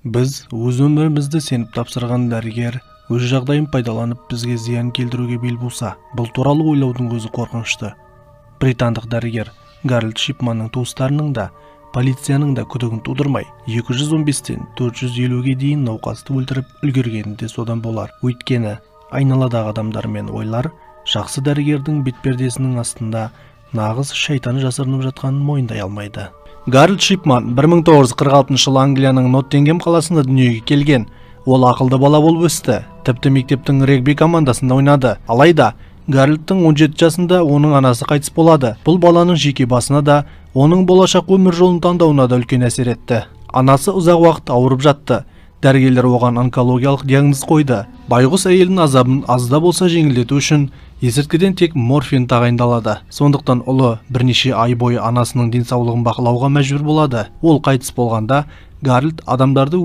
Біз өз өмірімізді сеніп тапсырған дәрігер өз жағдайын пайдаланып, бізге зиян келтіруге бел буса, бұл туралы ойлаудың өзі қорқынышты. Британдық дәрігер Гарольд Шипманның туыстарының да, полицияның да күдігін тудырмай, 215-тен 450-ге дейін науқасты өлтіріп үлгергені де содан болар. Өйткені айналадағы адамдар мен ойлар жақсы дәрігердің бетпердесінің астында нағыз шайтан жасырынып жатқанын мойындай алмайды. Гарольд Шипман 1946 жылы Англияның Ноттингем қаласында дүниеге келген. Ол ақылды бала болып өсті, тіпті мектептің регби командасында ойнады. Алайда Гарольдтың 17 жасында оның анасы қайтыс болады. Бұл баланың жеке басына да, оның болашақ өмір жолын таңдауына да үлкен әсер етті. Анасы ұзақ уақыт ауырып жатты. Дәрігерлер оған онкологиялық диагноз қойды. Байғұс әйелдің азабын аз да болса жеңілдету үшін есірткіден тек морфин тағайындалады. Сондықтан ұлы бірнеше ай бойы анасының денсаулығын бақылауға мәжбүр болады. Ол қайтыс болғанда, Гарольд адамдарды